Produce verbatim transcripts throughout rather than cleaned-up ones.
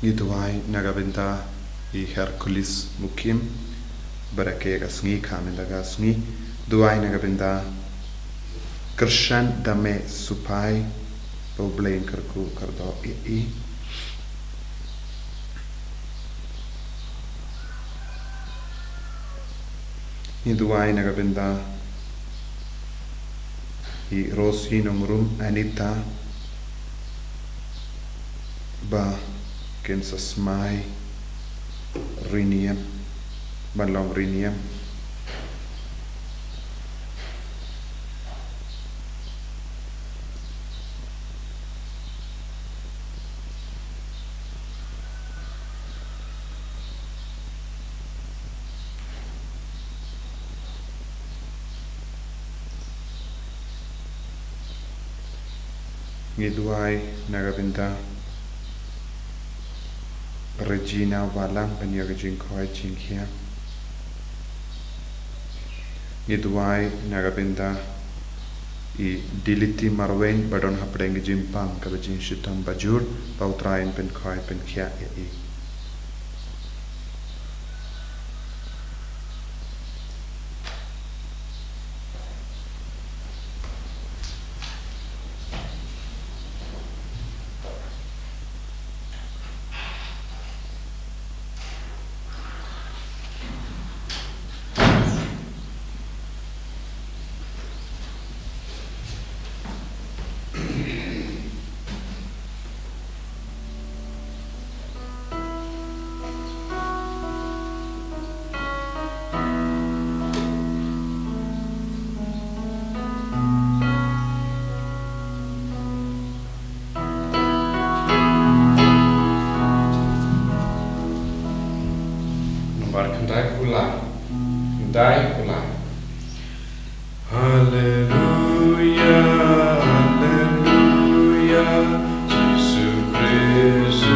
Ngi duwai na ka bynta i Hercules Mukim, bad ha kane ka sngi, ka mynta ka sngi, duwai na ka bynta Kyrshan Dame Supai, ba U Blei un kyrkhu kyrdoh ïa i. Ngi duwai na ka bynta i Rosie Nongrum Anita, ba kin sa smai ri niam, ban long ri niam. Ngi duwai na ka bynta Regina Walang ban ïoh ka jingkhoi jingkhiah. Ngi duwai na ka bynta i Diliti Marwein ba don hapdeng ka jingpang kaba jingshitom bajur, ba U Trai un pynkhoi pynkhiah ïa i. Nambar khyndai phew lai. Khyndai phew lai. Haleluya, haleluya, Jisu Khrist u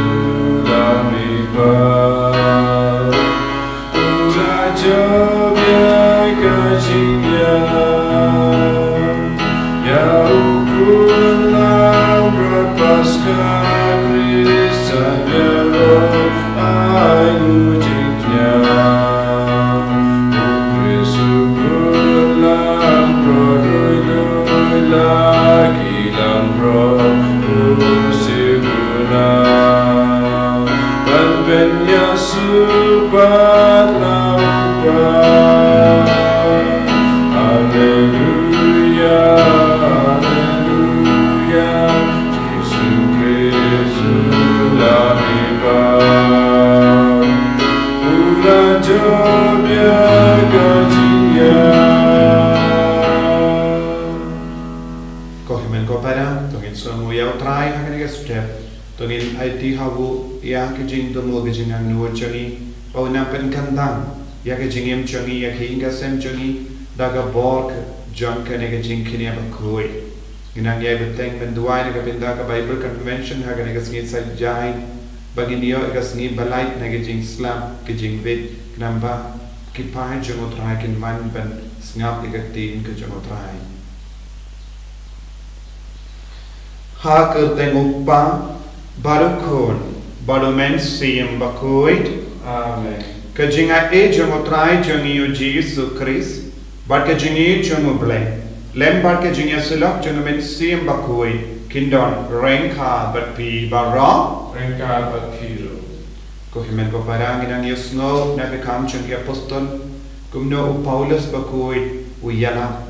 la mihpat. U la jop ïa ka jingïap, ïa u khun langbrot Paskha Khristan baroh ai u jingkñia. U Khrist u khun langbrot ruh u la ki langbrot u sngewbha ban pynïasoh bad la u Kpa. Haleluya, haleluya, Jisu Khrist u la mihpat. U la jop ïa ka jingïap. Ko hynmen ko para, to ngin sngewnguh ïa U Trai ha kane ka step. To ngin aiti ha u ïa ka jingthmu, ka jingangnud jong ngi, ba un nang pynkyntang ïa ka jingim jong ngi, ïa ka ïing ka sem jong ngi, da ka bor jong kane ka jingkñia bakhuid. Ngin nang ïai bteng ban duwai na ka bynta ka Bible Convention ha kane ka sngi Saitjaiñ, ba ngin ïoh ïa ka sngi ba lait na ka jingslap, ka jingwit, khnang ba ki paid jong U Trai kin wan ban sngap ïa ka ktien ka jong U Trai. Ha ka kyrteng U Kpa, bad U Khun, bad U Mynsiem Bakhuid. Amen. Ka jingaiei jong U Trai jong ngi U Jisu Khrist, bad ka jingïeit jong U Blei, lem bad ka jingïasyllok jong U Mynsiem Bakhuid, kin don ryngkat bad phi baroh. Ryngkat bad phi ruh. Ko hynmen ko para, ngin nang ïohsngew na ka Kam jong ki Apostol, kumno u Paulus bakhuid u ïalap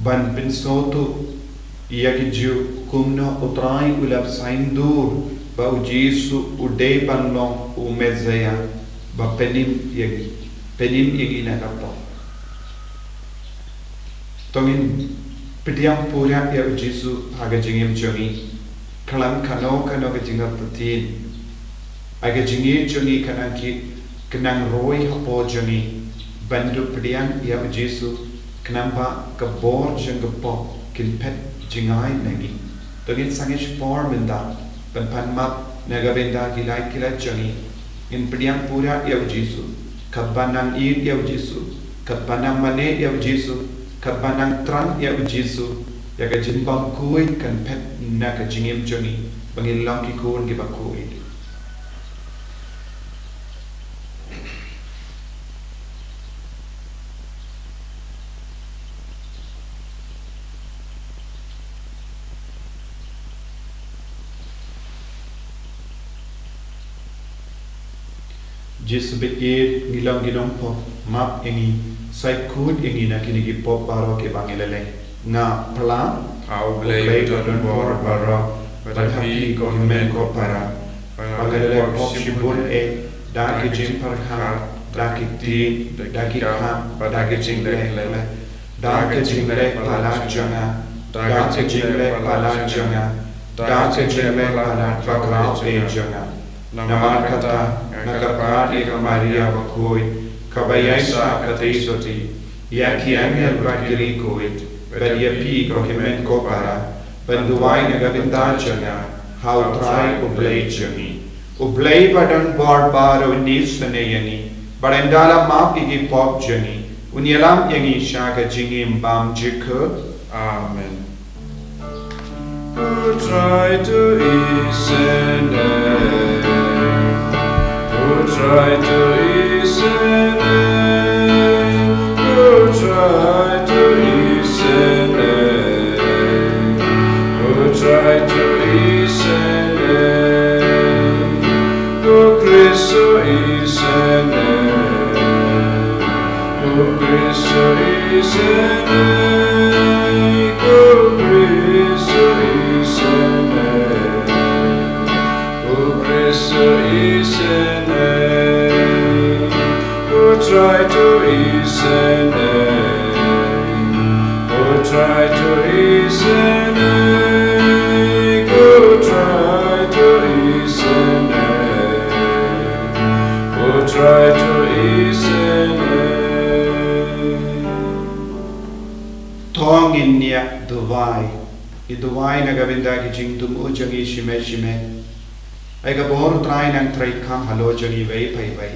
ban pynsngewthuh ïa ki Jiw kumno U Trai u la pynsaindur ba U Jisu u dei ban long u Messaïah ba pynim ïa ngi, pynim ïa ngi na ka pop. To ngin pdiang pura ïa U Jisu ha ka jingim jong ngi, khlem kano kano ka jingartatien. Ai ka jingïeit jong ngi kan nang ki, kan nang roi hapoh jong ngi ban dup pdiang ïa U Jisu, khnang ba ka bor jong ka pop kin phet jngai na ngi. To ngin sangeh por mynta ban pan map na ka bynta ki lait ki lait jong ngi. Ngin pdiang pura ïa U Jisu, katba nang ïeit ïa U Jisu, katba nang mane ïa U Jisu, katba nang thrang ïa U Jisu, ïa ka jingbymkhuid kan phet na ka jingim jong ngi, ba ngin long ki khun kiba khuid. Jisu bad ïeit, ngi long ki nongpop, map ïa ngi, sa khuid ïa ngi na kine ki pop baroh kiba ngi la leh. Nga pyrshang ha U Blei ba don bor baroh, bad ha phi ko hynmen ko para, ba nga la leh pop shibun eh, da ki jingpyrkhat, da ki ktien, da ki kam, bad da ki jingleh. Da ka jingleh palat jong nga, da ka jingleh palat jong nga, da ka jingleh palat bakhraw eh jong nga. Namar kata, nga kyrpad ïa ka Maria bakhuid, kaba ïaishah katei sotti, ïa ki angel bad ki riewkhuid, bad ïa phi ko hynmen ko para, ban duwai na ka bynta jong nga ha U Trai U Blei jong ngi. U Blei ba don bor baroh un isynei ïa ngi, bad un da la map ïa ki pop jong ngi, un ïalam ïa ngi sha ka jingim bymjukut. Amen. U Trai to isynei. U Trai to isynei. U Trai to isynei. U Trai to isynei. U Khrist to isynei. U Khrist to isynei. U Khrist to isynei. U Khrist to isynei. U Trai to isynei. U Trai to isynei. U Trai to isynei. U Trai to isynei. To ngin ïa duwai. Ngi duwai na ka bynta ki jingthmu jong ngi shimei shimei. Ai ka bor U Trai nang trei kham halor jong ngi iwei pa iwei.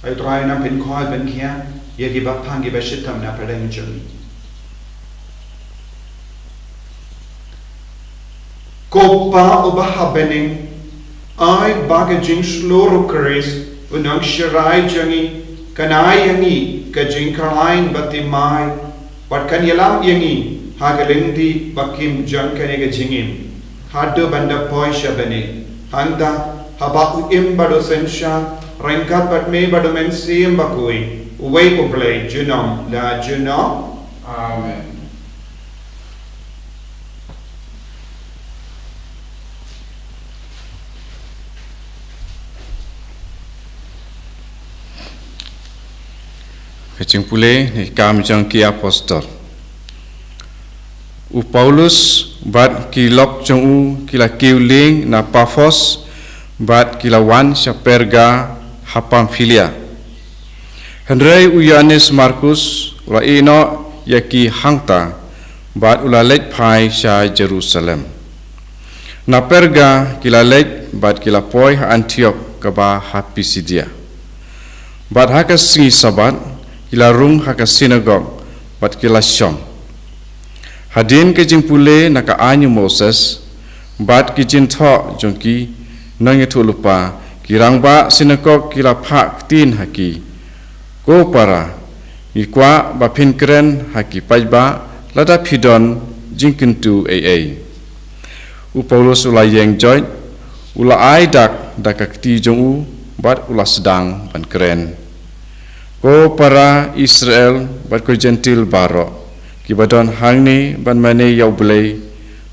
Ai U Trai nang pynkhor pynkhiah ïa ki baphang ki bashitom na pdeng jong ngi. Ko Pa uba ha bneng, ai ba ka jingshlur U Khrist, U Nongsharai jong ngi, kan ai ïa ngi ka jingkyrmen bad thymmai, bad kan ïalam ïa ngi ha ka lynti ba kim jong kane ka jingim, haduh ban da poi sha bneng. Hangta, haba u im bad u synshar ryngkat bad me bad U Mynsiem Bakhuid, uwei U Blei junom la junom. Amen. Ka jingpule na ki Kam jong ki Apostol. U Paulus bad ki lok jong u ki la kiew lieng na Pafos bad ki la wan sha Perga ha Pamphilia. Hynrei u Ïoannis Markus u la ïehnoh ïa ki hangta bad u la leit phai sha Jerusalem. Na Perga ki la leit bad ki la poi ha Antiok kaba ha Pisidia. Bad ha ka sngi Sabbath ki la rung ha ka sinagog bad ki la shong. Hadien ka jingpule na ka aiñ u Moses bad ki jingthoh jong ki nongïathuhlypa, ki rangbah sinagog ki la phah ktien ha ki, Ko para, ngi kwah ba phin kren ha ki paidbah lada phi don jingkyntu ei ei. U Paulus u la ïeng joit, u la ai dak da ka kti jong u bad u la sdang ban kren. Ko para Israel bad ko Jentil baroh kiba don hangne ban mane ïa U Blei,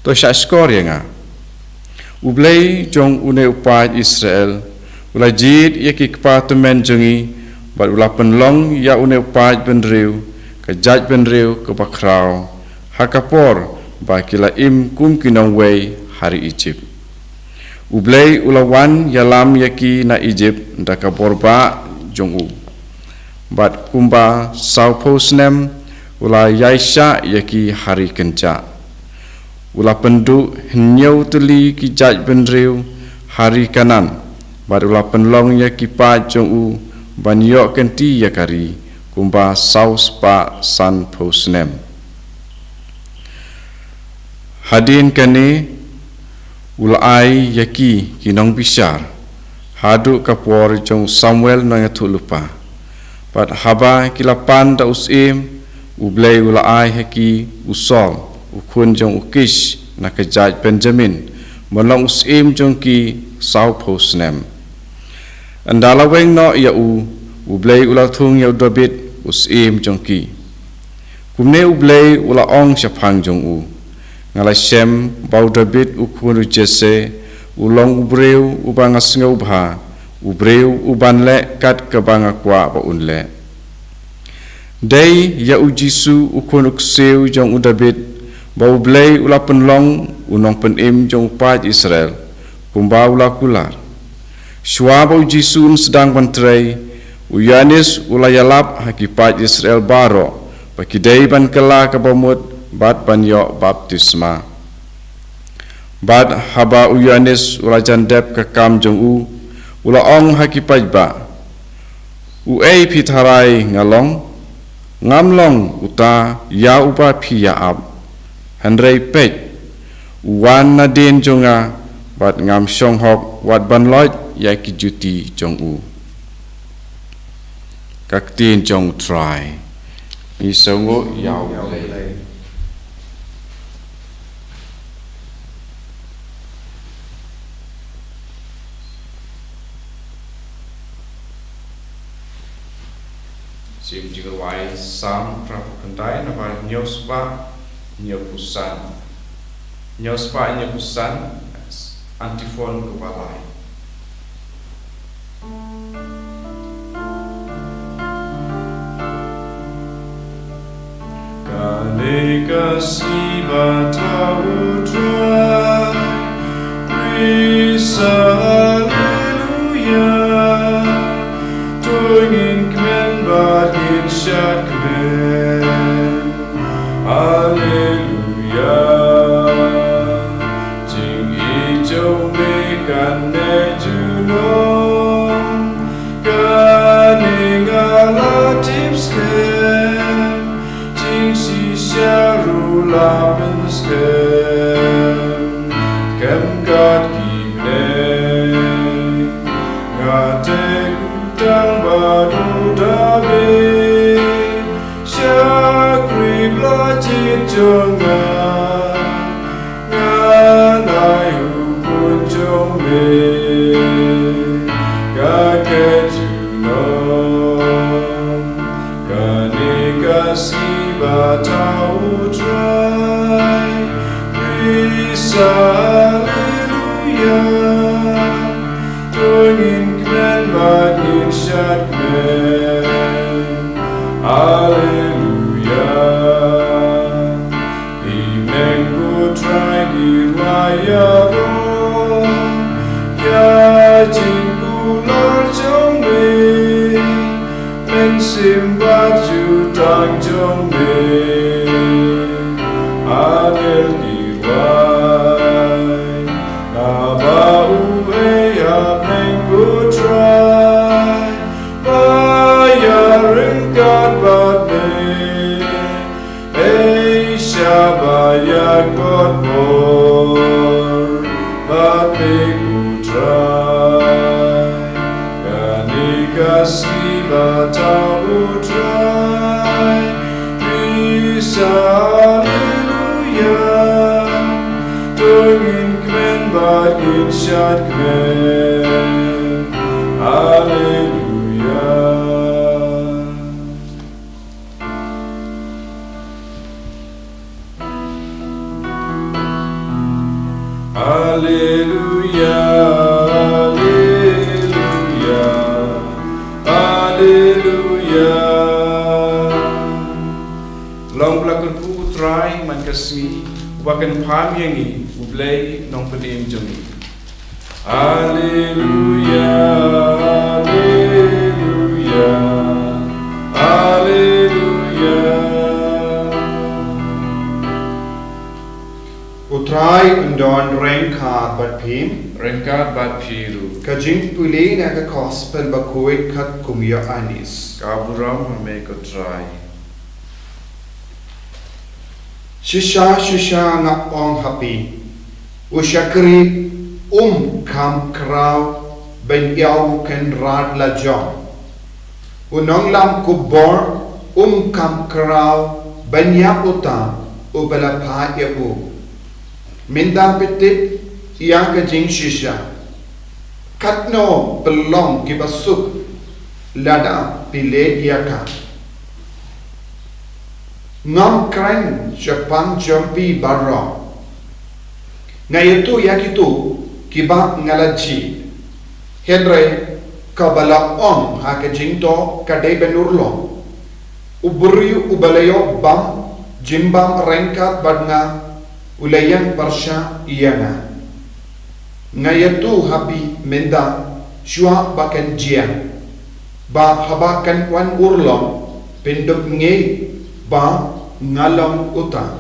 to shahshkor ïa nga. U Blei jong une u paid Israel u la jied ïa ki kpa tymmen jong ngi bad u la pynlong ïa une u paid bynriew ka jaitbynriew kaba khraw ha ka por ba ki la im kum ki nongwei ha ri Ijipt. U Blei u la wan ïalam ïa ki na Ijipt da ka bor bah jong u. Bad kumba sawphew snem u la ïaishah ïa ki ha ri kynjah. U la pynduh hynñiew tylli ki jaitbynriew ha ri Kanaan bad u la pynlong ïa ki paid jong u ban ïoh kynti ïa ka ri kumba saw spah sanphew snem. Hadien kane u la ai ïa ki ki nongbishar haduh ka por jong u Samuel nongïathuhlypa. Bad haba ki la pan da u syiem, U Blei u la ai ha ki u Saul, u khun jong u Kish na ka jait Benjamin, ban long u syiem jong ki sawphew snem. Ynda la weng noh ïa u, U Blei u la thung ïa u Dabid u syiem jong ki. Kumne U Blei u la ong shaphang jong u, Nga la shem ba u Dabid u khun u Jesse u long u briew uba nga sngewbha, u briew uban leh kat kaba nga kwah ba un leh. Dei ïa u Jisu u khun u ksiew jong u Dabid ba U Blei u la pynlong u nongpynim jong u paid Israel, kumba u la kular. Shuwa ba u Jisu un sdang ban trei, u Ïoannis u la ïalap ha ki paid Israel baroh ba ki dei ban kylla kaba mut bad ban ïoh baptisma. Bad haba u Ïoannis u la jan dep ka kam jong u, u la ong ha ki paidbah, Uei phi tharai nga long? Ngam long uta ïa uba phi ïa ap. Hynrei peit, u wan nadien jong nga, bad ngam shong hok wat ban loit ïa ki juti jong u. Ka ktien jong U Trai. Ngi sngewnguh ïa U Blei. Sim jingrwai Salm phra phew khyndai, naba hynñiew spah hynñiew phew san. Hynñiew spah hynñiew phew san, antiphon kaba lai. Kane ka sngi ba thaw U Trai, praise Hallelujah. To ngin kmen bad ngin shad kmen, Hallelujah. Jingïeit jong me kan neh junom, kane nga la tip skhem. Jingshisha ruh la pynskhem, kem kat ki bneng. Nga te kyrteng bad u Dabid, shakri ba la jied jong nga. Ngan ai u khun jong me ka khet junom. Kane ka sngi ba thaw U Trai, praise Hallelujah. To ngin kmen bad ngin shad kmen, Hallelujah. Hynmen ko Trai ngi la ïaroh ïa jingkular jong me, mynsiem bad jutang jong me. Adel ki rwai naba uei hapdeng ko Trai, ba ïaryngkat bad me. Ei shaba ïakot bor bad me ko Trai. Kane ka sngi ba thaw U Trai, praise Hallelujah. To ngin kmen bad ngin shad kmen, Hallelujah. Haleluya, haleluya, haleluya. Long ba la kyrkhu U Trai man ka sngi, uba kynpham ïa ngi, U Blei nongpynim jong ngi. Haleluya, haleluya, haleluya. U Trai un don ryngkat bad phi. Ryngkat bad phi ruh. Ka jingpule na ka Gospel bakhuid katkum u Ïoannis. Ka burom ha me ko Trai. Shisha, shisha nga ong ha phi, u shakri um kham khraw ban ïa u kynrad lajong. U nonglam khubor um kham khraw ban ïa uta uba la phah ïa u. Mynta phi tip ïa ka jingshisha. Katno pynlong kiba suk lada phi leh ïa ka. Ngam kren shaphang jong phi baroh. Nga ïathuh ïa kito kiba nga la jied. Hynrei kaba la ong ha ka jingdoh ka dei ban urlong. U briew uba la ïoh bam jingbam ryngkat bad nga u la ïeng pyrshah ïa nga. Nga ïathuh ha phi mynta shuwa ba kan jia, ba haba kan wan urlong phin dup ngeit ba nga long uta.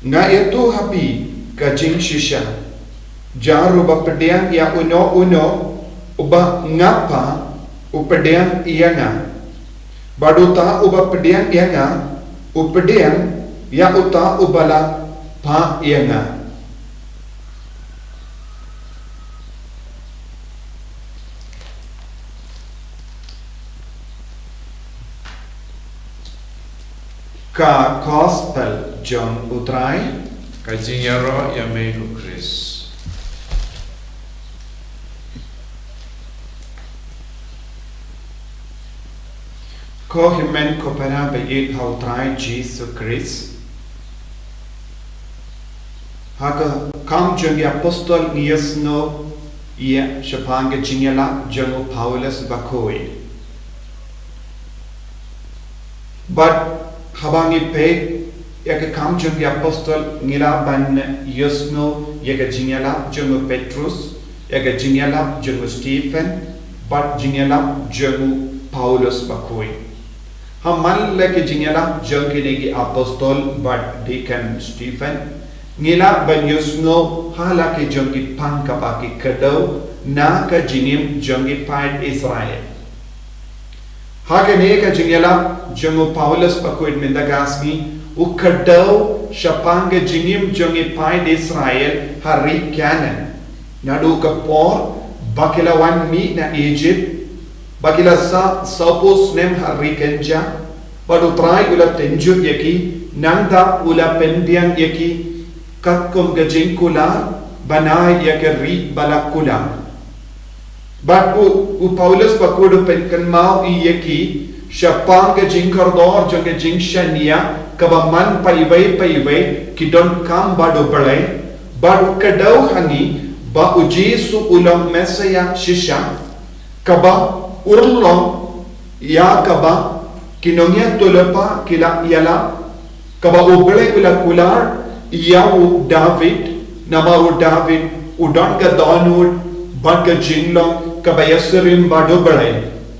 Nga ïathuh ha phi ka jingshisha, jar uba pdiang ïa uno uno uba ngap ha u pdiang ïa nga. Bad uta uba pdiang ïa nga u pdiang ïa uta uba la phah ïa nga. Ka Gospel jong U Trai. Ka jingïaroh ïa me ko Khrist. Ko hynmen ko para ba ïeit ha U Trai Jisu Khrist. Ha ka Kam jong ki Apostol ngi ïohsngew ïa shaphang ka jingïalap jong u Paulus bakhuid. Bad haba ngi peit ïa ka Kam jong ki Apostol ngi lah ban ïohsngew ïa ka jingïalap jong u Petrus, ïa ka jingïalap jong u Stephen, bad jingïalap jong u Paulus bakhuid. Ha man la ki jingïalap jong kine ki apostol bad Deacon Stephen, ngi lah ban ïohsngew ha la ki jong ki pang kaba ki kdew na ka jingim jong ki paid Israel. Ha kane ka jingïalap jong u Paulus bakhuid mynta ka sngi u kdew shaphang ka jingim jong ki paid Israel ha ri Kanaan. Naduh ka por ba ki la wan mih na Egypt, ba ki la sah saphew snem ha ri kynja, bad U Trai u la tynjuh ïa ki, nangta u la pynbiang ïa ki katkum ka jingkular ban ai ïa ka ri ba la kular. Bad u, u Paulus bakhuid u pynkynmaw ïa ki shaphang ka jingkordor jong ka jingshaniah kaba man paiwei paiwei ki donkam bad U Blei, bad u kdew ha ngi ba u Jisu u long Messaïah shisha, kaba urlong ïa kaba ki nongïathuhlypa ki la ïalap, kaba U Blei u la kular ïa u David, namar u David u don ka dohnud bad ka jinglong kaba ïasyriem bad U Blei.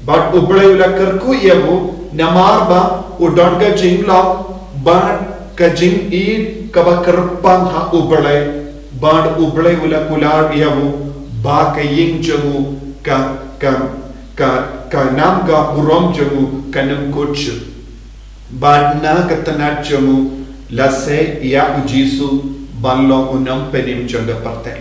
Bad U Blei u la kyrkhu ïa u namar ba u don ka jinglong bad ka jingïeit kaba kyrpang ha U Blei. Bad U Blei u la kular ïa u ba ka ïing jong u, ka, ka, ka, ka nam ka burom jong u kan ym kut shuh. Bad na ka tnat jong u la sei ïa u Jisu ban long u nongpynim jong ka pyrthei.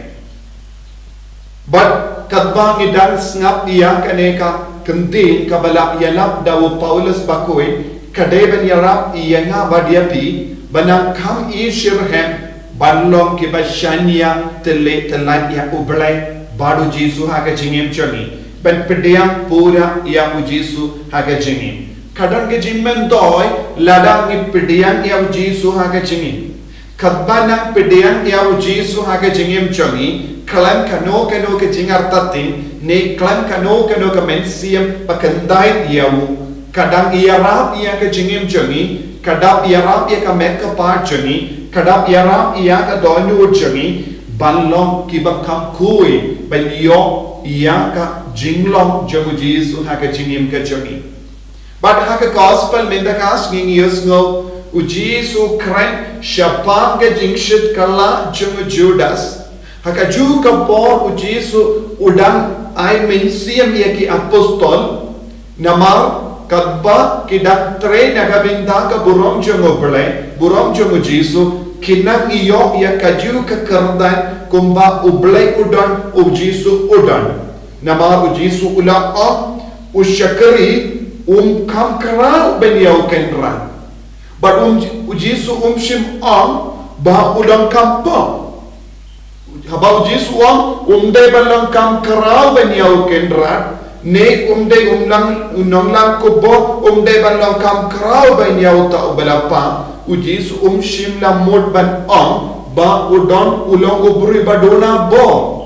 Bad katba ngi dang sngap ïa kane ka ktien kaba la ïalap da u Paulus bakhuid, ka dei ban ïarap ïa nga bad ïa phi ban nang kham ishitrhem ban long kiba shaniah tylli tylli ïa U Blei bad u Jisu ha ka jingim jong ngi, ban pdiang pura ïa u Jisu ha ka jingim. Ka don ka jingmyntoi lada ngi pdiang ïa u Jisu ha ka jingim. Katba nang pdiang ïa u Jisu ha ka jingim jong ngi, khlem kano kano ka jingartatien ne khlem kano kano ka mynsiem ba kyntait ïa u, ka dang ïarap ïa ka jingim jong ngi, ka dang ïarap ïa ka met ka phad jong ngi, ka dang ïarap ïa ka dohnud jong ngi ban long kiba kham khuid ban ïoh ïa ka jinglong jong u Jisu ha ka jingim ka jong ngi. Bad ha ka Gospel mynta ka sngi ngi ïohsngew u Jisu u kren shaphang ka jingshit kylla jong u Judas. Ha kajuh ka por u Jisu u dang ai mynsiem ïa ki apostol, namar katba ki dang trei na ka bynta ka burom jong u Blei, burom jong u Jisu, ki nang ïoh ïa kajuh ka kyrdan kumba u Blei u don, u Jisu u don. Namar u Jisu u la ong, u shakri um kham khraw ban ïa u kynrad. Bad um, u Jisu um shym ong ba u donkam pop. Haba u Jisu u ong, um dei ban long kam khraw ban ïa u Kynrad, ne um dei, um lang, u nonglang khubor um dei ban long kam khraw ban ïa uta uba la pha, u Jisu um shym la mut ban ong ba u don, u long u briew ba duna bor.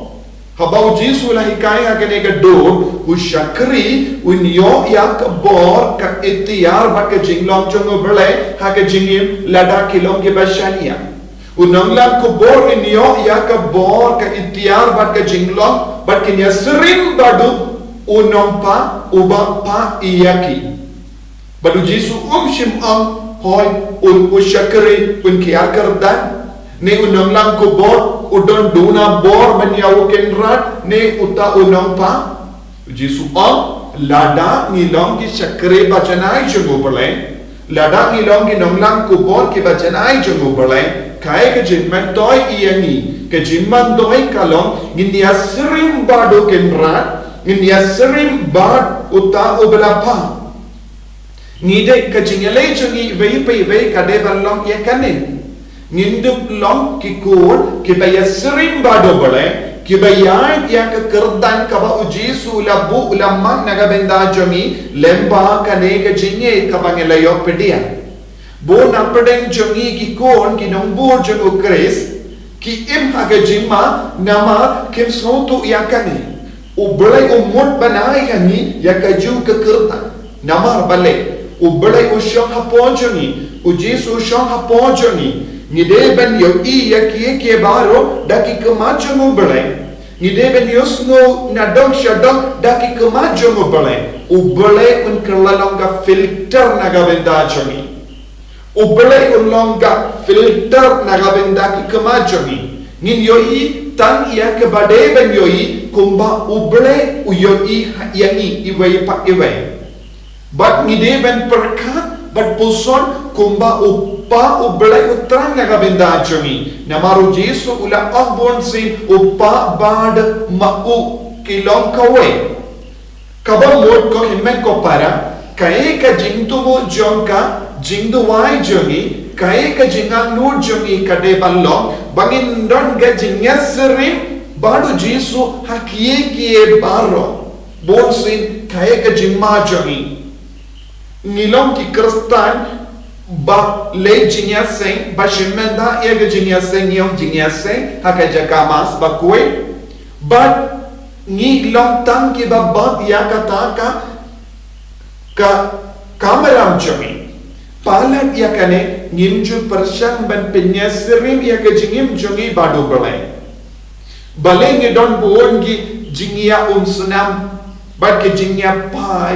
Haba u Jisu u la hikai ha kane ka dur, u shakri un ïoh ïa ka bor, ka iktiar bad ka jinglong jong U Blei ha ka jingim lada ki long kiba shaniah. U nonglang khubor un ïoh ïa ka bor, ka iktiar bad ka jinglong, bad kin ïasyriem bad u nongpha uba pha ïa ki. Bad u Jisu um shym ong, hooid, un, u shakri un kiar kyrdan, ne u nonglang khubor u don duna bor ban ïa u Kynrad, ne uta u nongpha. U Jisu u ong, lada ngi long ki shakri ba janai jong U Blei, lada ngi long ki nonglang khubor kiba janai jong U Blei, kaei ka jingmyntoi ïa ngi? Ka jingmyntoi ka long, ngin ïasyriem bad u Kynrad, ngin ïasyriem bad uta uba la pha. Ngi dei, ka jingïaleh jong ngi iwei pa iwei ka dei ban long ïa kane. Ngin dup long ki khun kiba ïasyriem bad U Blei, kiba ïaid ïa ka kyrdan kaba u Jisu u la buh, u la mang na ka bynta jong ngi, lyngba kane ka jingïeit kaba ngi la ïoh pdiang. Bun na pdeng jong ngi ki khun, ki nongbud jong U Khrist, ki im ha ka jingma, namar kim sngewthuh ïa kane. U Blei u mut ban ai ha ngi ïa kajuh ka kyrdan. Namar balei? U Blei u shong hapoh jong ngi, u Jisu u shong hapoh jong ngi. Ngi dei ban ïohi ïa kiei kiei baroh da ki khmat jong U Blei. Ngi dei ban ïohsngew nadong shadong da ki khmat jong U Blei. U Blei un kylla long ka filter na ka bynta jong ngi. U Blei un long ka filter na ka bynta ki khmat jong ngi. Ngin ïohi tang ïa kaba dei ban ïohi, kumba U Blei u ïohi ha, ïa ngi iwei pa iwei. Bad ngi dei ban pyrkhat bad puson kumba u Kpa U Blei u thrang na ka bynta jong ngi. Namar u Jisu u la ong bunsien, u Kpa bad ma u ki long kawei. Kaba mut ko hynmen ko para, kaei ka jingthmu jong ka jingduwai jong ngi, kaei ka jingangnud jong ngi ka dei ban long ba ngin don ka jingïasyriem bad u Jisu ha kiei kiei baroh. Bunsien kaei ka jingma jong ngi? Ngi long ki Khristan ba leh jingïaseng, ba shim bynta ïa ka jingïaseng, ngi ong jingïaseng ha ka jaka mass ba khuid. Bad ngi long tang kiba bat ïa kata ka, ka kamram jong ngi. Palat ïa kane ngim ju pyrshang ban pynïasyriem ïa ka jingim jong ngi bad U Blei. Balei ngi don bun ki jingïaumsnam bad ki jingïapai,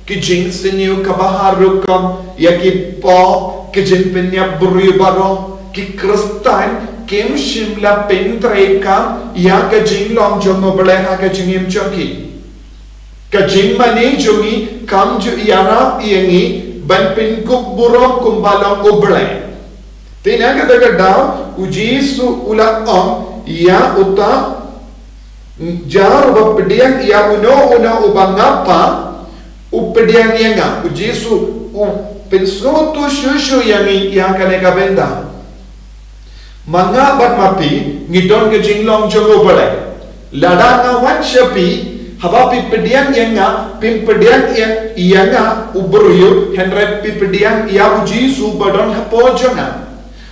ki jingsniew kaba har rukom, ïa ki pop, ki jingpynïap briew baroh? Ki Khristan kim shym la pyntreikam ïa ka jinglong jong U Blei ha ka jingim jong ki. Ka jingmane jong ngi kam ju ïarap ïa ngi ban pynkup burom kumba long U Blei. Te na kata ka daw u Jisu u la ong ïa uta, jar ba pdiang ïa uno uno uba nga pha, u pdiang ïa nga. U Jisu u pynsngewthuh shuh shuh ïa ngi ïa kane ka bynta. Ma nga bad ma phi ngi don ka jinglong jong U Blei. Lada nga wan sha phi, haba phi pdiang ïa nga, phim pdiang ïa, ïa nga u briew, hynrei phi pdiang ïa u Jisu ba don hapoh jong nga.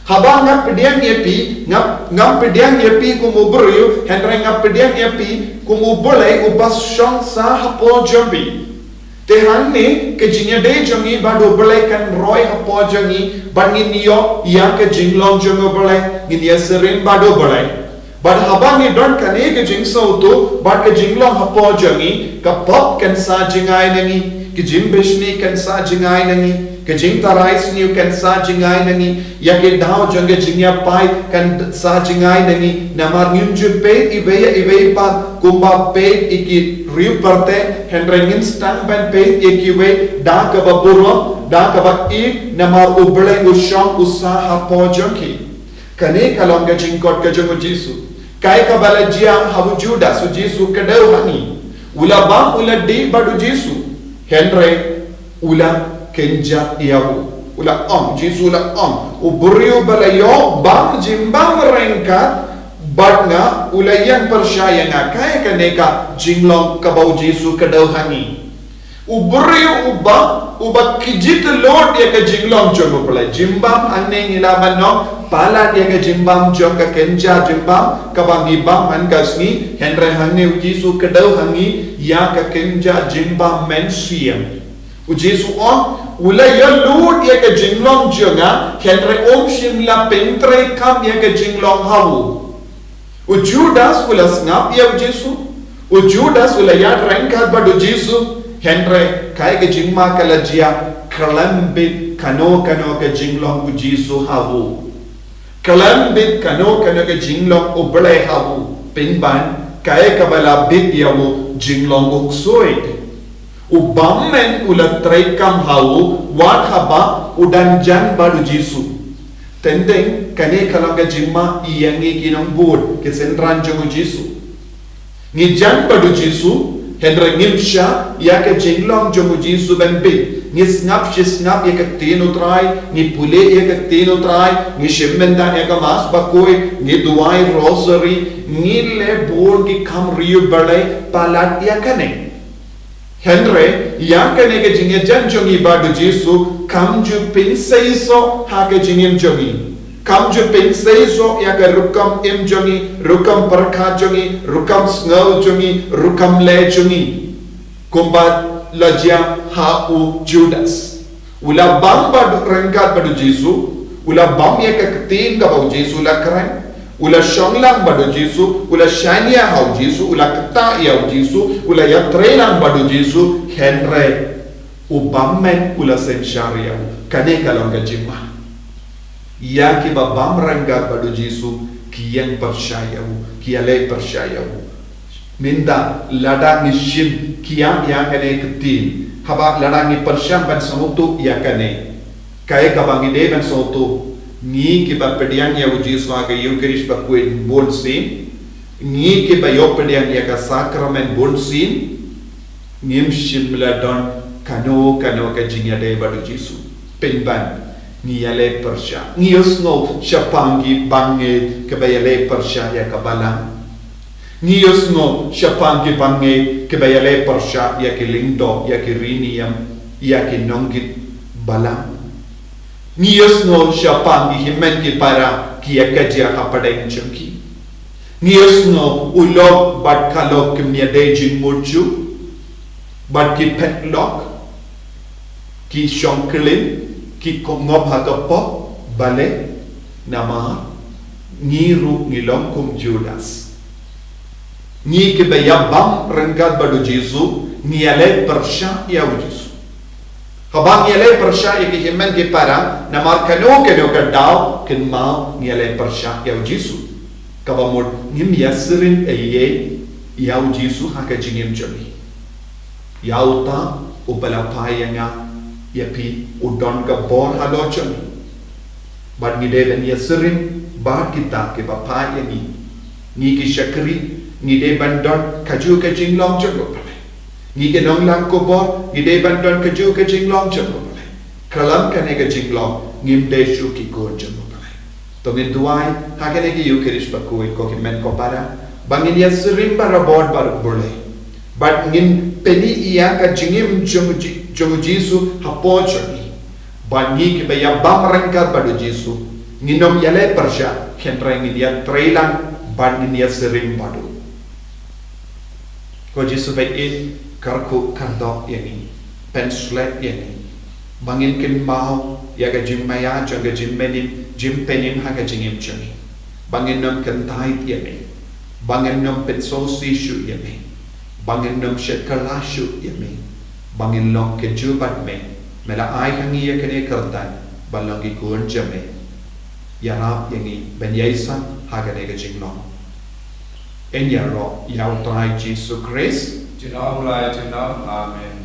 Haba nga pdiang ïa phi, nga, ngam pdiang ïa phi kum u briew, hynrei nga pdiang ïa phi kum U Blei uba shong sah hapoh jong phi. Te hangne ka jingïadei jong ngi bad U Blei kan roi hapoh jong ngi, bad ngin ïoh ïa ka jinglong jong U Blei, ngin ïasyriem bad U Blei. Bad haba ngi don kane ka jingsngewthuh bad ka jinglong hapoh jong ngi, ka pop kan sah jngai na ngi, ka jingbishni kan sah jngai na ngi, ka jingtharai sniew kan sah jngai na ngi, ïa ki daw jong ka jingïapai kan sah jngai na ngi. Namar ngim ju peit iwei ïa iwei pat kumba peit ïa ki riewpyrthei, hynrei ngin sdang ban peit ïa kiwei da kaba burom, da kaba ïeit, namar U Blei u shong u sah hapoh jong ki. Kane ka long ka jingkot ka jong u Jisu. Kaei kaba la jia ha u Judas, u Jisu ka dei u hangne. U la bam, u la dih bad u Jisu. Hynrei u la kynjat ïa u. U la ong, Jisu u la ong, u briew ba la ïoh bam jingbam ryngkat Bad nga, u la ïeng pyrshah ïa nga, kaei kane ka jinglong kaba u Jisu kdew ha ngi. U briew uba, uba kjit lut ïa ka jinglong jong u Blei. Jingbam hangne ngi lah ban ong, palat ïa ka jingbam jong ka kynja jingbam, kaba ngi bam man ka sngi, hynrei hangne u Jisu kdew ha ngi, ïa ka kynja jingbam mynsiem. U Jisu u ong, u la ïalut ïa ka jinglong jong nga, hynrei um shym la pyntreikam ïa ka jinglong ha u. U Judas u la sngap ïa u Jisu. U Judas u la ïaid ryngkat bad u Jisu. Hynrei kaei ka jingma ka la jia, khlem bit kano kano ka jinglong u Jisu ha u. Khlem bit kano kano ka jinglong u Blei ha u. Pynban, kaei kaba la bit ïa u, jinglong u ksuid. U bymman u la treikam ha u, wat haba u dang jan bad u Jisu. Teng teng, kane ka long ka jingma ïa ngi ki nongbud, ki synran jong u Jisu. Ngi jan bad u Jisu, hynrei ngim shah ïa ka jinglong jong u Jisu ban bit. Ngi sngap shi sngap ïa ka ktien u Trai, ngi pule ïa ka ktien u Trai, ngi shim bynta ïa ka Mass bakhuid, ngi duwai rosary, ngi leh bun ki kam riewblei palat ïa kane. Hynrei, ïa kane ka jingïajan jong ngi bad u Jisu, kam ju pynseisoh ha ka jingim jong ngi. Kam ju pynseisoh ïa ka rukom im jong ngi, rukom pyrkhat jong ngi, rukom sngew jong ngi, rukom leh jong ngi. Kumba la jia ha u Judas. U la bam bad ryngkat bad u Jisu, u la bam ïa ka ktien kaba u Jisu la kren, u la shong lang bad u Jisu, u la shaniah ha u Jisu, u la ktah ïa u Jisu, u la ïatreilang bad u Jisu, hynrei u bymman u la synshar ïa u. Kane ka long ka jingma. Ïa kiba bam ryngkat bad u Jisu, ki ïeng pyrshah ïa u, ki ïaleh pyrshah ïa u. Mynta, lada ngi shim khia ïa kane ka ktien, haba lada ngi pyrshang ban sngewthuh ïa kane, kaei kaba ngi dei ban sngewthuh, ngi kiba pdiang ïa u Jisu ha ka Eucharist bakhuid bunsien, ngi kiba ïoh pdiang ïa ka sakramen bunsien, ngim shym la don kano kano ka jingïadei bad u Jisu. Pynban, ngi ïaleh pyrshah. Ngi ïohsngew shaphang ki bangeit kiba ïaleh pyrshah ïa ka balang. Ngi ïohsngew shaphang ki bangeit kiba ïaleh pyrshah ïa ki lyngdoh, ïa ki riniam, ïa ki nonggit balang. Ngi ïohsngew shaphang ki hynmen ki para ki ïa ka jia hapdeng jong ki. Ngi ïohsngew u lok bad ka lok kim ïadei jingmut ju, bad ki phet lok, ki shong klim, ki ngop ha ka pop, balei, namar ngi ruh ngi long kum Judas. Ngi kiba ïa bam ryngkat bad u Jisu, ngi ïaleh pyrshah ïa u Jisu. Haba ngi ïaleh pyrshah ïa ki hynmen ki para, namar kano kano ka daw, kynmaw ngi ïaleh pyrshah ïa u Jisu. Kaba mut ngim ïa sirin ei ei ïa u Jisu ha ka jingim jong ngi. Ïa uta uba la phai ïa nga, ïa phi, u don ka bor halor jong ngi. Bad ngi dei ban ïa sirin bad kita kiba phai ïa ngi. Ngi ki shakri, ngi dei ban don kajuh ka jinglong jong u Blei. Ngi ki nonglang khubor, ngi dei ban don kajuh ka jinglong jong u Blei. Khlem kane ka jinglong, ngim dei shuh ki khun jong u Blei. To ngin duwai ha kane ka Eucharist bakhuid, ko ki hynmen ko para, ba ngin ïa sirin barabor bad u Blei. Bad ngin pyni ïa ka jingim jong u Ji-, jong u Jisu hapoh jong ngi. Bad ngi kiba ïa bam ryngkat bad u Jisu, ngin ym ïaleh pyrshah, hynrei ngin ïa treilang bad ngin ïa sirin bad u. Ko Jisu ba ïeit, kyrkhu kyrdok ïa ngi, pynshlur ïa ngi. Ba ngin kynmaw ïa ka jingmaïa jong ka jingpynim, jingpynim ha ka jingim jong ngi. Ba ngin ym kyntait ïa me. Ba ngin ym pynsngewsih shuh ïa me. Ba ngin ym shet kylla shuh ïa me. Ba ngin long kajuh bad me. Me la ai ha ngi ïa kane ka kyrdan, ban long ki khun jong me. Ïarap ïa ngi ban ïaisah ha kane ka jinglong. Yn ïaroh ïa u Trai Jisu Khrist. Junom la junom. Amen.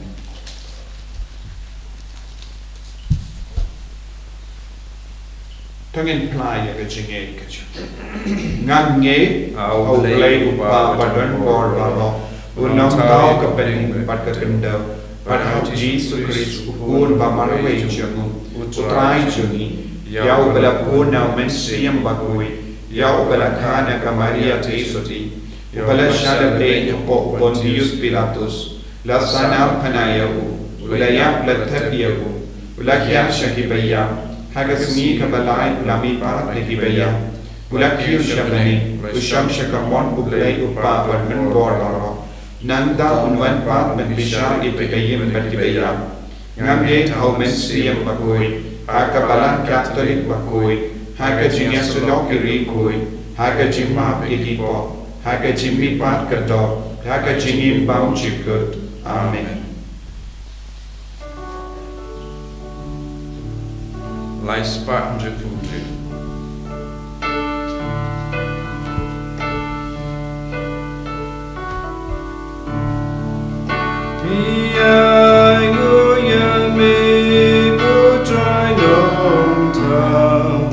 To ngin phla ïa ka jingngeit ka jong ngi. Ngan ngeit ha u Blei Uba ba don bor baroh, u Nongthaw ka bynriew bad ka khyndew, bad ha u Jisu Khrist u Khun ba marwei jong u, u Trai jong ngi, ïa uba la bun na u Mynsiem Bakhuid, Ïa uba la kha na ka Maria Theisotti, uba la shah da beiñ hapoh u Pontius Pilatus, la sahnarphna ïa u, u la ïap, la thep ïa u, u la hiar sha kiba ïap, ha ka sngi kaba lai u la mihpat na kiba ïap, u la kiew sha bneng, u shong sha ka mon U Blei U Kpa badonbor baroh. Nangta un wan pat ban bishar ïa kiba im bad kiba ïap. Ngam ngeit ha u Mynsiem Bakhuid, ha ka Balang Katholik bakhuid, ha ka jingïasyllok ïa ki riewkhuid, ha ka jingmap ïa ki pop, ha ka jingmihpat ka doh, ha ka jingim bymjukut. Amen. Lai spah hynriewphew hynriew. Phi ainguh ïa me, ko Trai Nongthaw,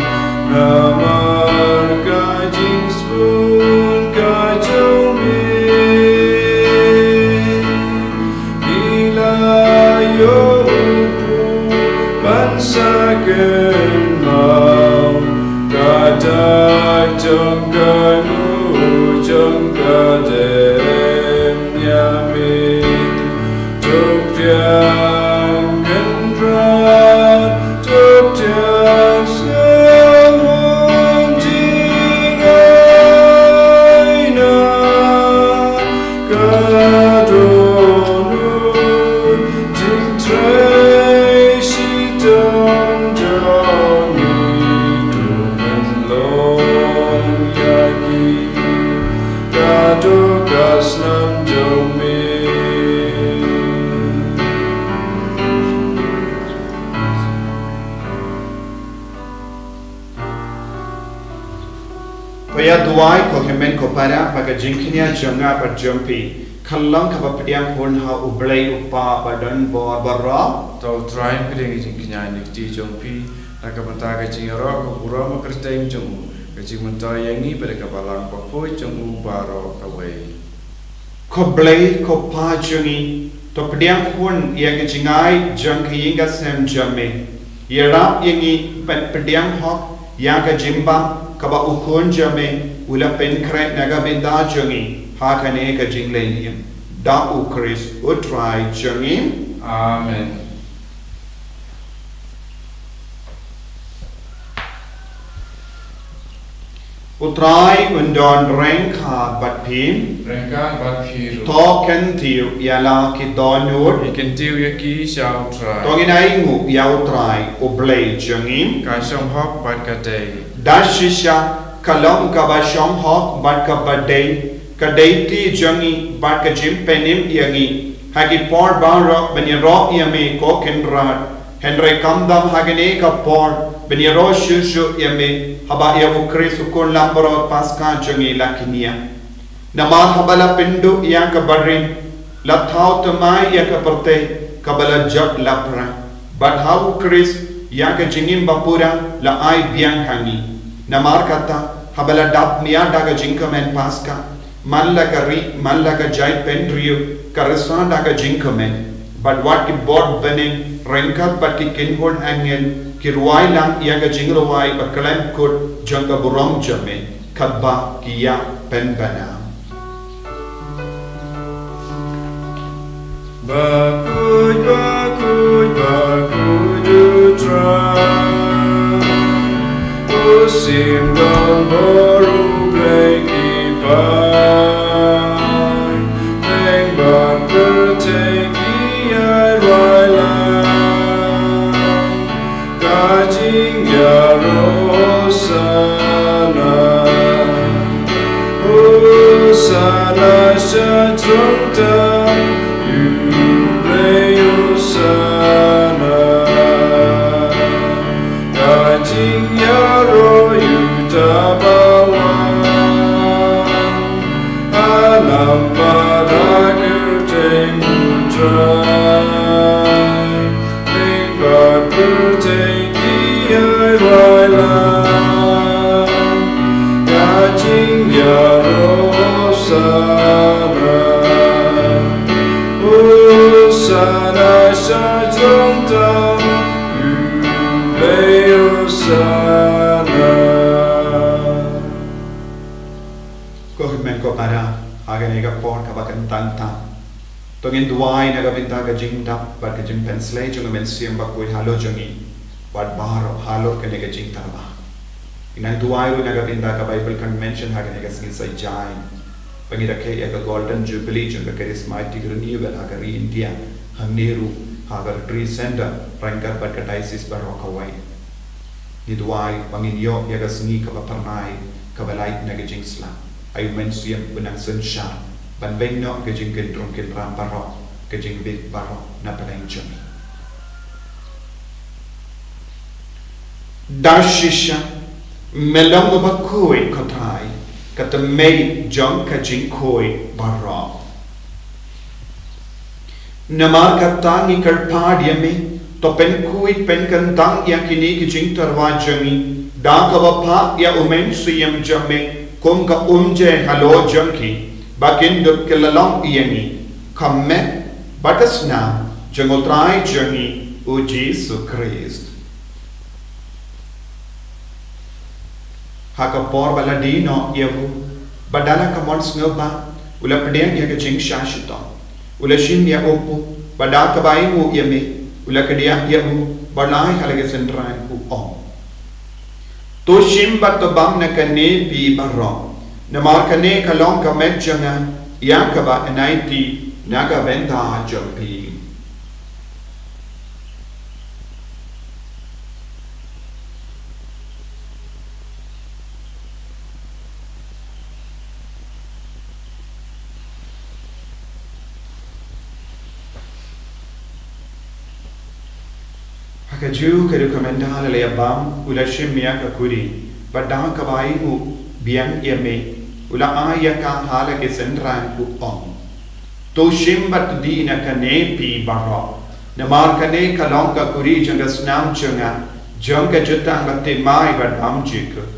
namar ka jingsbun ka jong me. Phi la ïoh u ban sa kynmaw ka dak jong ka nguh jong ka dem ïa me. To pdiang Kynrad, to pdiang Samon jingaina, ka dohnud jingtrei shitom jong ngi, to pynlong ïa ngi. Ka dok ka snam jong me. To ïa duwai ko hynmen ko para ba ka jingkñia jong nga bad jong phi kan long kaba pdiang hun ha U Blei U Kpa badonbor baroh. To U Trai un pdiang ïa ka jingkñia na ka kti jong phi, na ka bynta ka jingïaroh ka burom ka kyrteng jong u, ka jingmyntoi ïa ngi bad ka Balang bakhuid jong u baroh kawei. Ko Blei ko Pa jong ngi, to pdiang hun ïa ka jingai jong ka ïing ka sem jong me. Ïarap ïa ngi ban pdiang hok ïa ka jingbam kaba U Khun jong me u la pynkhreh na ka bynta jong ngi ha kane ka jingleit im. Da U Khrist U Trai jong ngi. Amen. U Trai un don ryngkat bad phi. Ryngkat bad phi ruh. To kyntiew ïa la ki dohnud. Ngi kyntiew ïa ki sha U Trai. To ngin ainguh ïa U Trai U Blei jong ngi. Ka shong hok bad ka dei. Da shisha ka long kaba shong hok bad kaba dei, ka dei kti jong ngi bad ka jingpynim ïa ngi ha ki por baroh ban ïaroh ïa me ko Kynrad. Hynrei kam dam ha kane ka por ban ïaroh shuh shuh ïa me haba ïa U Khrist U Khun Langbrot Paskha jong ngi la kñia. Namar haba la pynduh ïa ka barit, la thaw thymmai ïa ka pyrthei kaba la jot lapra. Bad ha U Khrist ïa ka jingim bapura la ai biang ha ngi. Namar kata haba la dap mia da ka jingkmen Paskha, man la ka ri, man la ka jaitbynriew, ka risa da ka jingkmen. Bad wat ki bor bneng ryngkat bad ki kynhun angel ki rwai lang ïa ka jingrwai ba khlem kut jong ka burom jong me, katba ki ïa pynbna. Bakhuid, bakhuid, bakhuid U Trai. U Sionbor U Blei ki paidbah, pyrthei ki ïa rwai lang. Ka jingïaroh Hosana, Hosana sha jrong tam, U Blei Hosana. Ka jingïaroh ïa uta ba wan ha namar ka kyrteng U Trai. Lyngba pyrthei ki ïa rwai lang. Ka jingïaroh Hosana, Hosana sha jrong tam, U Blei Hosana. Ara, ha kane ka por kaba kyntang tam, to ngin duwai na ka bynta ka jingdap bad ka jingpynslei jong u Mynsiem Bakhuid halor jong ngi bad baroh halor kane ka jingtyrwa. Ngi nang duwai ruh na ka bynta ka Bible Convention ha kane ka sngi Saitjaiñ, ba ngi rakhe ïa ka Golden Jubilee jong ka Charismatic Renewal ha ka ri India, hangne ruh ha ka Retreat Center ryngkat bad ka diocese baroh kawei. Ngi duwai ba ngin ïoh ïa ka sngi kaba phyrnai, kaba lait na ka jingslap. Ai u Mynsiem u nang synshar ban beiñ noh ka jingkynrung kynram baroh, ka jingbit baroh na pdeng jong ngi. Da shisha, me long uba khuid, ko Trai, ka tymmen jong ka jingkhuid baroh. Namar kata ngi kyrpad ïa me, to pynkhuid pynkyntang ïa kine ki jingtyrwa jong ngi da kaba phah ïa u Mynsiem jong me kum ka umjai halor jong ki, ba kin dup ki la long ïa ngi ka met bad ka snam jong u Trai jong ngi u Jisu Khrist. Ha ka por ba la die noh ïa u, bad da la ka mon sngewbha, u la pdiang ïa ka jingshah shitom, u la shim ïa u kpu, bad da kaba ainguh ïa me, u la kdiah ïa u, bad la ai ha la ki synran, u ong: To shim bad to bam na kane phi baroh, namar kane ka long ka met jong nga, ïa kaba yn aiti na ka bynta jong phi. Ha kajuh ka dei ka mynta la leh bam, u la shim ïa ka kuri, bad da kaba ainguh biang ïa me, u la ai ïa ka ha la ki synran, u ong: To shim bad to die na kane phi baroh, namar kane ka long ka kuri jong ka snam jong nga, jong ka jutang ba thymmai bad bymjukut,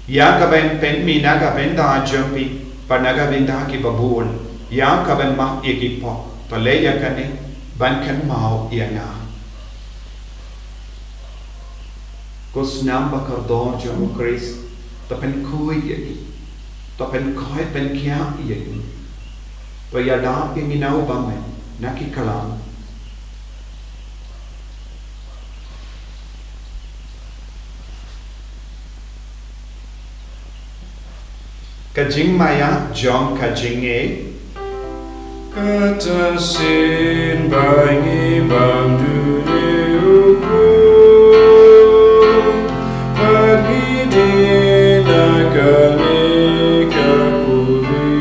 ïa kaba yn pynmih na ka bynta jong phi bad na ka bynta kiba bun, ïa kaban map ïa ki pop. To leh ïa kane ban kynmaw ïa nga. Ko snam ba kordor jong u Khrist, to pynkhuid ïa ngi, to pynkhuid pynkhiah ïa ngi, to ïada ïa ngi na u bymman na ki klam. Ka jingmaïa jong ka jingngeit. Kata shisien ba ngi bam duri u Trai, ba ngi die na kane ka kuri.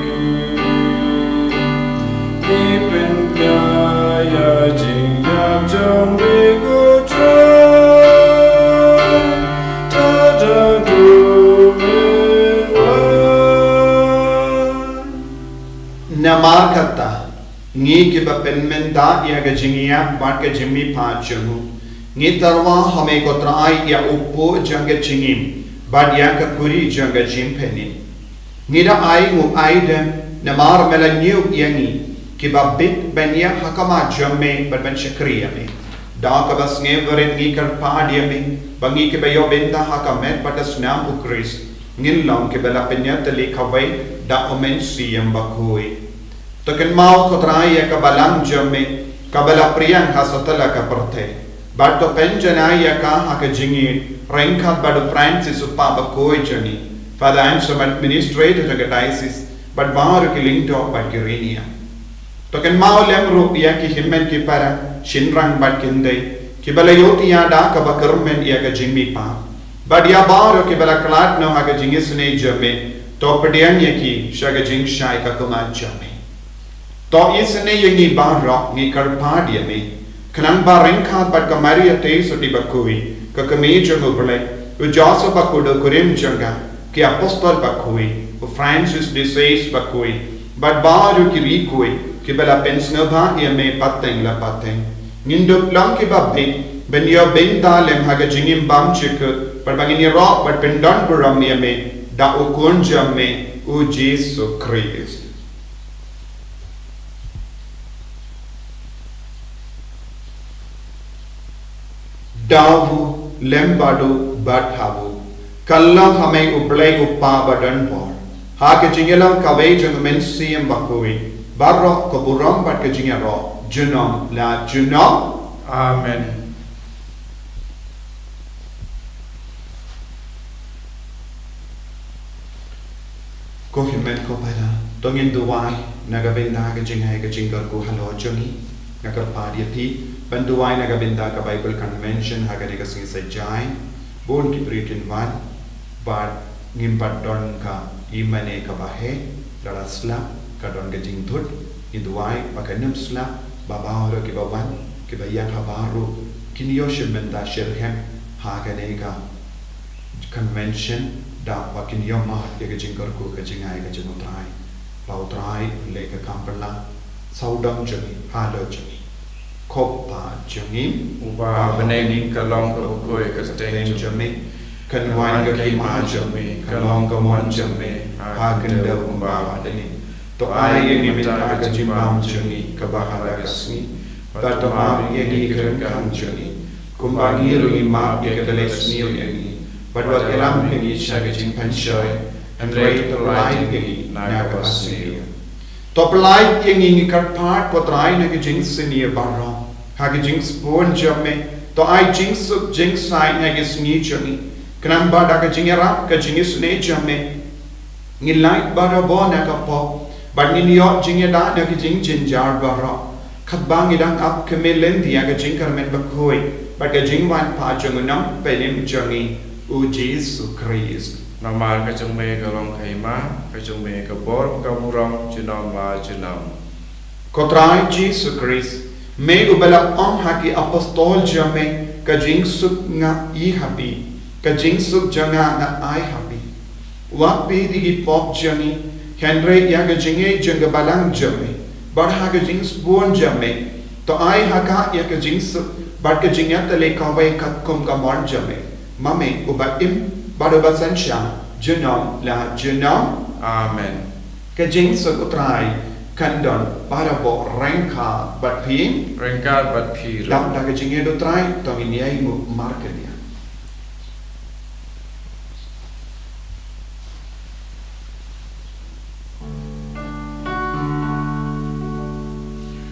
Ngi pynpaw ïa ka jingïap jong me ko Trai, tad haduh me wan. Namar kata, ngi kiba pynmynta ïa ka jingïap bad ka jingmihpat jong u, ngi tyrwa ha me ko Trai ïa u kpu jong ka jingim bad ïa ka kuri jong ka jingpynim. Ngi da ainguh aidem namar me la ñiew ïa ngi kiba bit ban ïaid ha khmat jong me bad ban shakri ïa me. Da kaba sngewrit ngi kyrpad ïa me ba ngi kiba ïoh bynta ha ka met bad ka snam u Khrist, ngin long kiba la pynïatylli kawei da u Mynsiem Bakhuid. To kynmaw ko Trai ïa ka balang jong me kaba la phriang ha satlak ka pyrthei, bad to pynjanai ïa ka ha ka jingïeit ryngkat bad u Francis u Pap bakhuid jong ngi, Father Anselm administrator jong ka diocese, bad baroh ki lyngdoh bad ki riewniam. To kynmaw lem ruh ïa ki hynmen ki para, shynrang bad kynthei, kiba la ïohthiah da kaba kyrmen ïa ka jingmihpat, bad ïa baroh kiba la khlad noh ha ka jingisynei jong me, to pdiang ïa ki sha ka jingshai ka khmat jong me. To isynei ïa ngi baroh, ngi kyrpad ïa me, khnang ba ryngkat bad ka Maria Theisotti bakhuid, ka Kmie jong u Blei, u Joseph bakhuid u kurim jong ka, ki Apostol bakhuid, u Francis de Sales bakhuid, bad baroh ki riewkhuid kiba la pynsngewbha ïa me pateng la pateng, ngin dup long kiba bit ban ïoh bynta lem ha ka jingim bymjukut, bad ba ngin ïaroh bad pyndonburom ïa me da u Khun jong me, u Jisu Khrist. Da u lem bad u bad ha u, kyllon ha me u Blei u Kpa badonbor, Ha ka jingïalang kawei jong ka Mynsiem Bakhuid, baroh ka burom bad ka jingïaroh, junom la junom. Amen. Ko hynmen ko para, to ngin duwai na ka bynta ka jingai ka jingkyrkhu halor jong ngi. Nga kyrpad ïa phi ban duwai na ka bynta ka Bible Convention ha kane ka sngi Saitjaiñ. Bun ki briew kin wan, bad ngim pat don ka i mane kaba heh, lada slap ka don ka jingthut. Ngi duwai ba kan ym slap, ba baroh kiba wan, kiba ïeng ha baroh, kin ïoh shim bynta shitrhem ha kane ka Convention, da ba kin ïohmad ïa ka jingkyrkhu ka jingai ka jong U Trai. Ba U Trai un leh ka kam pynlong sawdong jong ngi, halor jong ngi. Ko Pa jong ngi uba ha bneng, ka long kaba khuid ka kyrteng jong me. Kan wan ka hima jong me, kan long ka mon jong me ha ka khyndew kumba ha bneng. To ai ïa ngi mynta ka jingbam jong ngi kaba ha ka sngi. Bad to map ïa ngi ki ryngkang jong ngi, kumba ngi ruh ngi map ïa kita kiba sniew ïa ngi. Bad wat ïalam ïa ngi sha ka jingpynshoi, hynrei to pyllait ïa ngi na kaba sniew. To pyllait ïa ngi, ngi kyrpad, ko Trai, na ka jingsniew baroh. Ha ka jingsbun jong me, to ai jingsuk jingsaiñ ha ka sngi jong ngi. Khnang ba da ka jingïarap ka jingisynei jong me, ngin lait barabor na ka pop, bad ngin ïoh jingïada na ki jingjynjar baroh. Katba ngi dang ap kmie lynti ïa ka jingkyrmen bakhuid bad ka jingwan pat jong U Nongpynim jong ngi, U Jisu Khrist. Namar ka jong me ka long ka hima, ka jong me ka bor, ka burom, junom la junom. Ko Trai Jisu Khrist, me uba la ong ha ki apostol jong me, ka jingsuk nga i ha phi, ka jingsuk jong nga nga ai ha phi. Wat peit ïa ki pop jong ngi, hynrei ïa ka jingngeit jong ka balang jong me, bad ha ka jingsbun jong me, to ai ha ka ïa ka jingsuk bad ka jingïatylli kawei katkum ka mon jong me, ma me uba im bad uba synshar junom la junom. Amen. Ka jingsuk U Trai kan don barabor ryngkat bad phi. Ryngkat bad phi ruh. Dap da ka jingngeit U Trai, to ngin ïainguh markylliang.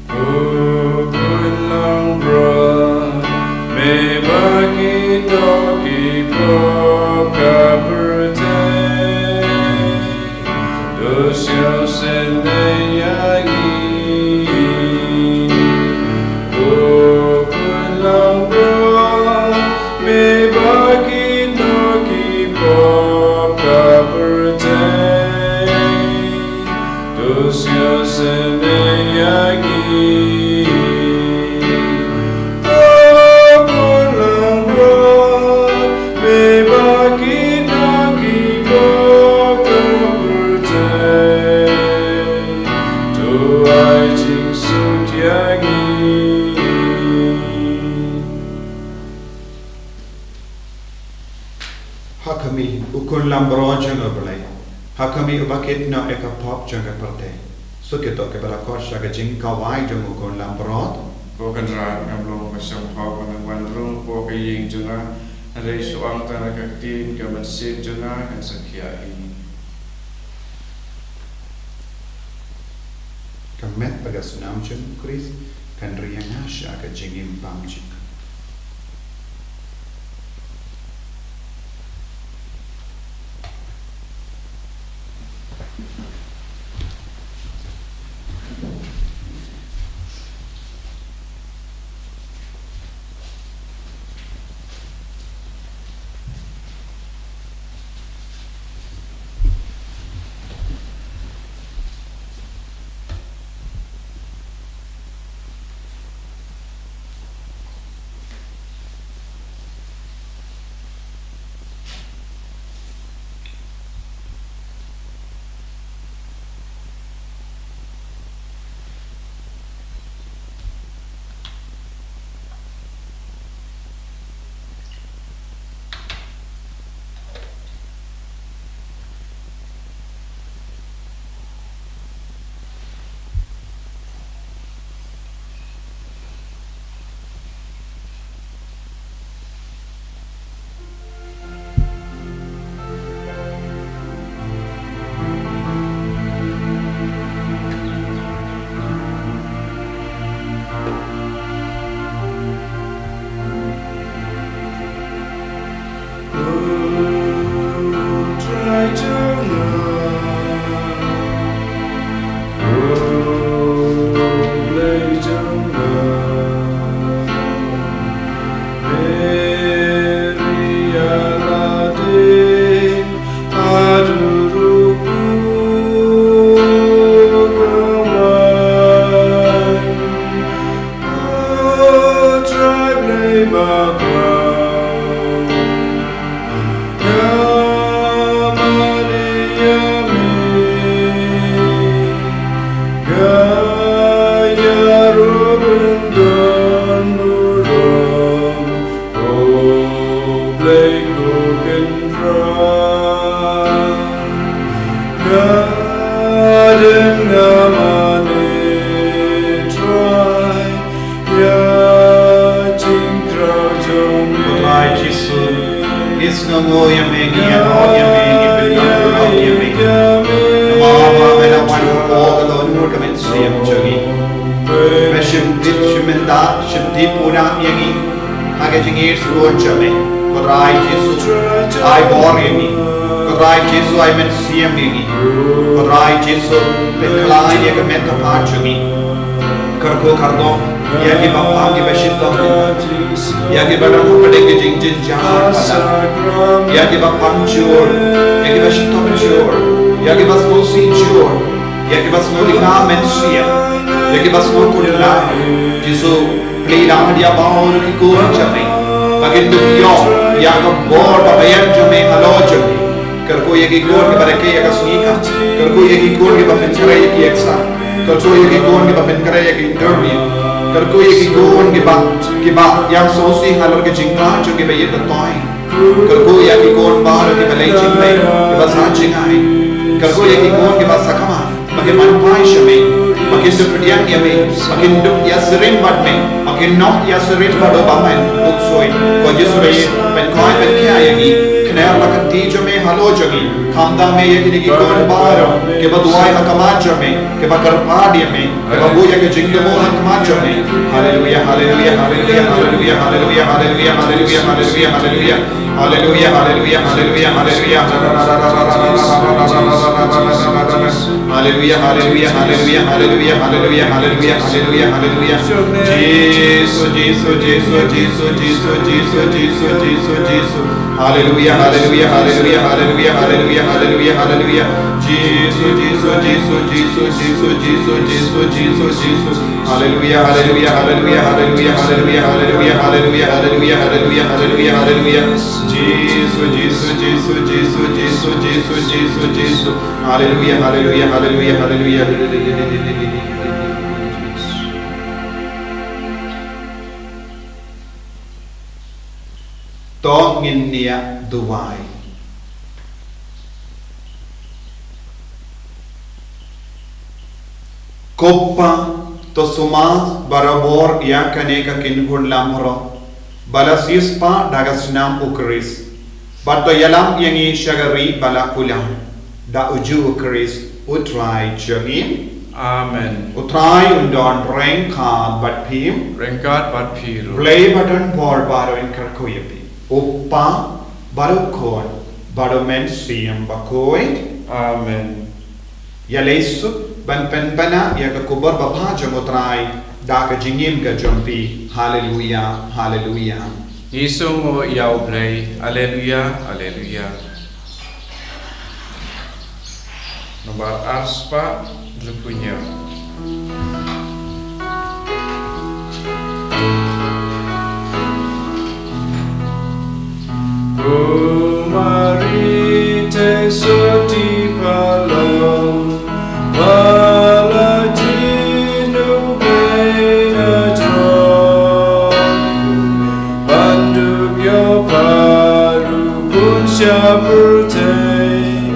Ko khun langbrot, me ba ki doh ki pop ka pyrthei, to sngewsynei ïa ngi. Ko khun langbrot, me ba ki doh ki pop ka pyrthei, to sngewsynei ïa ngi. Ko khun langbrot, me ba ki doh ki pop ka pyrthei, to ai jingsuk ïa ngi. Ha khmih, U Khun langbrot jong U Blei. Ha khmih, uba kit noh ïa ka pop jong ka pyrthei. Suk ïa to kiba la khot sha ka jingkawei jong U Khun langbrot. Ko Kynrad, ngam long ba shong hok, ba ngan wan rung hapoh ka ïing jong nga, hynrei shu ong tang ïa ka ktien, ka mynsiem jong nga kan sa khiah hi. Ka met bad ka snam jong U Khrist kan ri ïa nga sha ka jingim bymjukut. Ko Trai Jisu, ngi sngewnguh ïa me, ngi ïaroh ïa me, ngi pynlong ïa me. Namar ba me la wan hapoh ka dohnud ka mynsiem jong ngi. Me shim tip shim bynta, shim tip u nang ïa ngi. Ha ka jingïeit sngewbha jong me. Ko Trai Jisu, ai bor ïa ngi. Ko Trai Jisu, ai mynsiem ïa ngi. Ko Trai Jisu, pynkhlaiñ ïa ka met ka phad jong ngi. Kyrkhu kyrdoh ïa kiba pang, kiba shitom, ïa kiba don hapdeng ka jingjynjar palat, ïa kiba pang jur, ïa kiba shitom jur, ïa kiba sngewsih jur, ïa kiba sngew lyngngoh mynsiem, ïa kiba sngew kular. Jisu, plie lad ïa baroh ki khun jong me ba kin ïoh ïa ka bor ba biang jong me halor jong ki. Kyrkhu ïa ki khun kiba rakhe ïa ka sngi ka. Kyrkhu ïa ki khun kiba pynkhreh ïa ki exam. Kyrkhu ïa ki khun kiba pynkhreh ïa ki interview. Kyrkhu ïa ki khun kiba, kiba ïam sngewsih halor ka jingpang jong ki ba ïeit ba toiñ. Kyrkhu ïa ki khun baroh kiba leh jingmut, kiba sah jingaiñ. Kyrkhu ïa ki khun kiba sah kamai. Ba kin wan phai sha me, ba kin dup pdiang ïa me, ba kin dup ïasyriem bad me, ba kin ïoh ïasyriem bad u bymman, u ksuid. Ko Jisu, pynkoit pynkhia ïa ngi, kner la ka kti jong me halor jong ngi. Khamtam me ïa kine ki khun baroh kiba duwai ha khmat jong me, kiba kyrpad ïa me, kiba buh ïa ka jingthmu ha khmat jong me. Haleluia, haleluia, haleluia, haleluia, haleluia, haleluia, haleluia, haleluia, haleluia. Haleluia, haleluia, haleluia, haleluia. Haleluia, haleluia, haleluia, haleluia, haleluia, haleluia, haleluia, haleluia, haleluia. Jisu, Jisu, Jisu, Jisu, Jisu, Jisu, Jisu, Jisu, Jisu. Haleluia, haleluia, haleluia, haleluia, haleluia, haleluia, haleluia. Jisu, Jisu, Jisu, Jisu, Jisu, Jisu, Jisu, Jisu, Jisu. Haleluia, haleluia, haleluia, haleluia, haleluia, haleluia, haleluia, haleluia, haleluia, haleluia, haleluia. Jisu, Jisu, Jisu, Jisu, Jisu, Jisu, Jisu, Jisu. Haleluia, haleluia, haleluia, haleluia. To ngin ïa duwai. Ko Pa, to sumar barabor ïa kane ka kynhun lamro ba la siewspah da ka snam U Khrist, bad to ïalam ïa ngi sha ka ri ba la kular da uju U Khrist U Trai jong ngi. Amen. U Trai un don ryngkat bad phi. Ryngkat bad phi ruh. Blei ba don bor baroh un kyrkhu ïa phi, U Kpa bad U Khun bad U Mynsiem Bakhuid. Amen. Ïaleh suk ban pynbna ïa ka khubor babha jong U Trai da ka jingim ka jong phi. Haleluia, haleluia. Ngi sngewnguh ïa U Blei. Haleluia, haleluia. Nombar arspah hynriewphew hynñiew. Ko Mari te sotti palaw, ba la jin U Blei na jrong. Ban dup ïa u baroh bun sha pyrthei,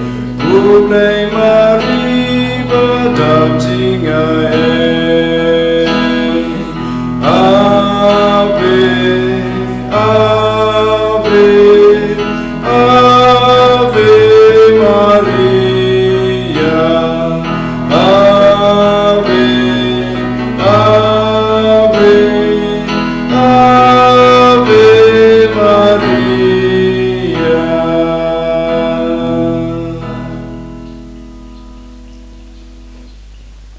U Blei Mari ba dap jingaiei. Ave, Ave, Ave Maria. Ave, Ave, Ave Maria.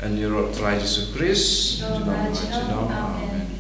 Ha ïing u Trai Jisu Khrist. Junom, junom. Amen.